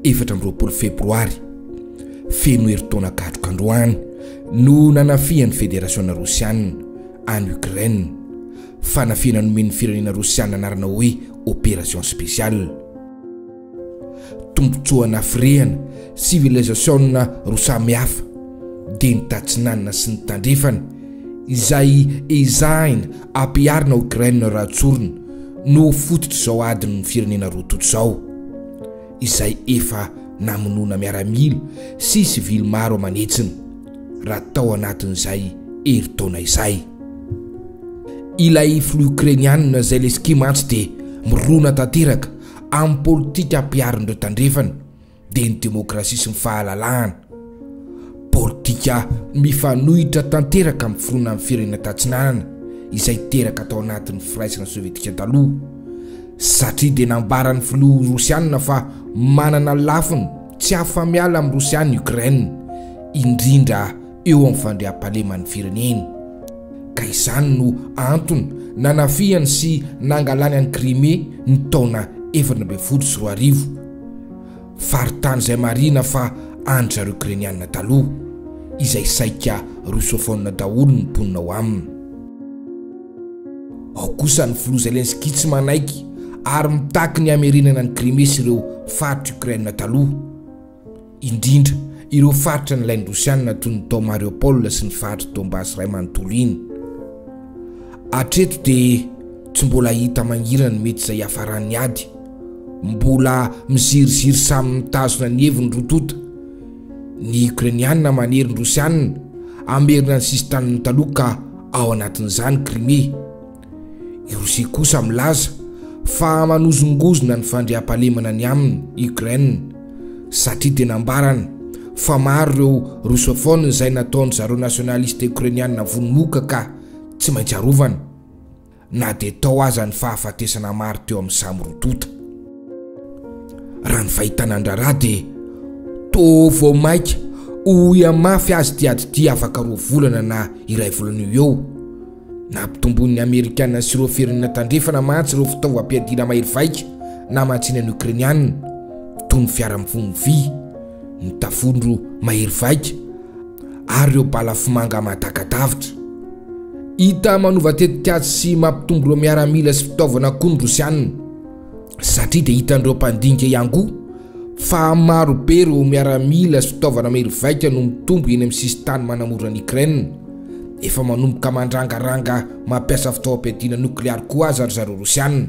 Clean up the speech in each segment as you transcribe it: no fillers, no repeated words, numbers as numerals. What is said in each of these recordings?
24 febroary, feno herintaona katroka androany, no nanafihan'ny Federasiona Rosiana an'i Ukraine, fanafihana nomen'ny firenena Rosiana anarana hoe Opération Spéciale. Tombontsoana firehana, sivilizasiona roa samy hafa, dia ny tatsinanana sy ny tandrefana, izay ezahina ampiharina ao Ukraine raha tsorina, no fototr'izao adin'ny firenena roa tonta izao, izay efa namonoana miaramila sy sivily maro aman'hetsiny raha tao anatin'izay herintaona izay. Ilay filoha Ukrainianina Zelensky mantsy dia mirona tanteraka amin'ny politika ampiharin'ireo tandrefana, dia ny demokrasia sy ny fahalalahana. Politika mifanohitra tanteraka amin'ny fironan'ny firenena tatsinanana izay teraka tao anatin'ny firaisana sovietika taloha. Satria dia nambaran'ny filoha rosianina fa manana lafiny tsy afa-miala amin'ny Rosiana i Ukraine, indrindra eo amin'ny fandriampahaleman'ny fireneny. Ka izany no antony nanafihany sy nangalany an'i Crimée ny taona 2014. Faritany izay marihina fa an-dry zareo Ukrainiana taloha, izay saika Russophone daholo ny mponina ao aminy. Ao kosa ny filoha Zelensky tsy manaiky ary mitaky ny hamerenana an'i Crimée sy ireo faritr'i Ukraine taloha. Indrindra ireo faritra nilain'ny Rosiana toy ny tao Mariupol sy ny faritr'i Donbass iray manontolo iny. Hatreto dia tsy mbola hita mangirana ny mety izay hiafaran'ny ady. Mbola miziriziry samy mitazona ny heviny roa tonta. Ny Ukrainiana manery ny Rosiana hamerina ny sisin-taniny taloha ka ao anatin'izany Crimée. I Rosia kosa milaza fa manozongozona ny fandriampahalemana ny aminy Ukraine satria dia nambarany fa maro ireo Russophones izay nataon-dry zareo nasionalista Ukrainiana vonomoka ka tsy maintsy arovana na dia tao aza ny fahafatesana maro teo amin'ny samy roa tonta. Raha ny fahitana ny raharaha dia toa vao mainka ho hihamafy azy ity ady ity afaka roa volana na iray volana eo eo. Nampitomboin'ny Amerikana sy ireo firenena tandrefana mantsy ireo fitaovam-piadiana mahery vaika namatsiana ny Okrainiana, toy ny fiara mifono vy, ny tafondro mahery vaika ary ireo balafomanga madaka-davitra. Hita manova tetikady sy mampitombo ireo miaramila sy fitaovana koa ny Rosiana. Satria dia hitan'ireo mpandinika ihany koa fa maro be ireo miaramila sy fitaovana mahery vaika no mitombo eny amin'ny sisintany manamorona an'i Ukraine. Efa manomboka mandrangaranga mampiasa fitaovam-piadiana nokleary koa aza ry zareo Rosiana.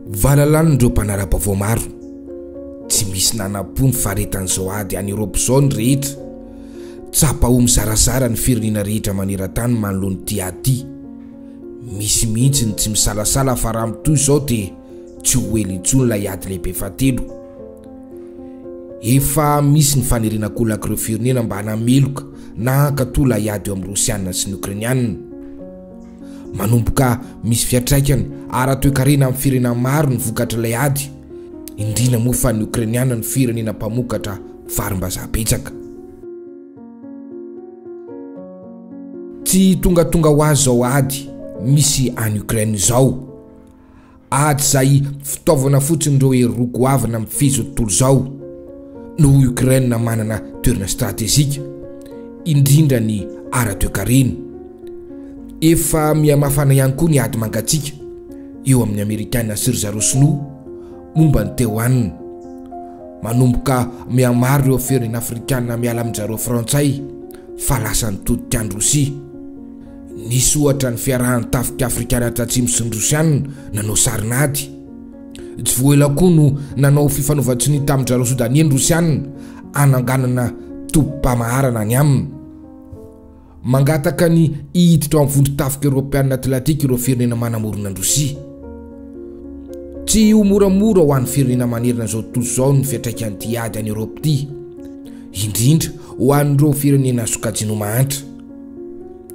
Valalan'ireo mpanara-baovao maro. Tsy misy nanam-po ny faharetan'izao ady any Eoropa izao ny rehetra. Tsapa ho mizarazara ny firenena rehetra maneran-tany manoloana ity ady ity. Misy mihitsy ny tsy misalasala fa raha mitohy izao dia tsy ho ela intsony ilay ady lehibe fahatelo. Efa misy ny fanerena ankolak'ireo firenena mba hanameloka na hankatò ilay ady eo amin'ny Rosiana sy ny Okrainiana. Manomboka misy fiantraikany ara-toekarena amin'ny firenena maro ny vokatr'ilay ady, indrindra moa fa ny Okrainiana no firenena mpamokatra varimbazaha betsaka. Tsy tongatonga ho azy izao ady misy any Ukraine izao. Ady izay fitaovana fotsiny ireo hery roa goavana mifehy izao tontolo izao. Noho Ukraine manana toerana stratejika, indrindra ny ara-toekarena. Efa mihamafana ihany koa ny ady mangatsiaka eo amin'ny Amerikana sy ry zareo Sinoa momba ny Taiwan. Manomboka mihamaro ireo firenena afrikana miala amin-dry zareo frantsay fa lasa nitodika any Rosia. Nisy ohatra ny fiarahan'ny tafika afrikana tatsimo sy ny rosiana nanao sarin'ady. Tsy vao ela koa no nanao fifanaovan-tsonia tamin-dry zareo sodania ny rosiana hananganana tobim-pamaharana any aminy. Mangataka ny hiditra ao amin'ny vondron-tafika Eoropeanina Atlantika ireo firenena manamorona an'i Rosia. Tsy ho moramora ho an'ny firenena manerana izao tontolo izao ny fiantraikan'ity ady any Eoropa ity, indrindra ho an'ireo firenena sokajiana ho mahantra.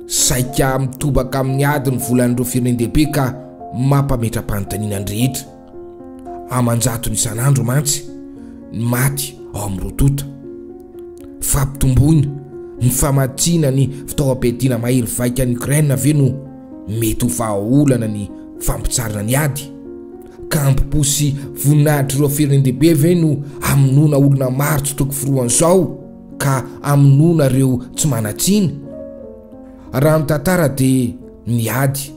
Saika mitobaka amin'ny ady ny volan'ireo firenen-dehibe ka mampametra-panontaniana ny rehetra. Aman-jatony isan'andro mantsy ny maty ao amin'ny roa tonta. Fampitomboina ny famatsiana ny fitaovam-piadiana mahery vaika any Ukraine ve no. Mety ho vahaolana ny fampitsarana ny ady? Ka ambo-po sy voninahitr'ireo firenen-dehibe ve no hamonoana olona maro tsy toko firoan'izao ka hamonoana ireo tsy manan-tsiny? Raha ny tantara dia ny ady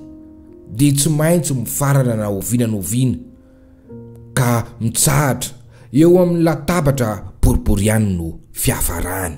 dia tsy maintsy mifarana na oviana na oviana ka mitsahatra eo amin'ny latabatra boribory ihany no fiafarany.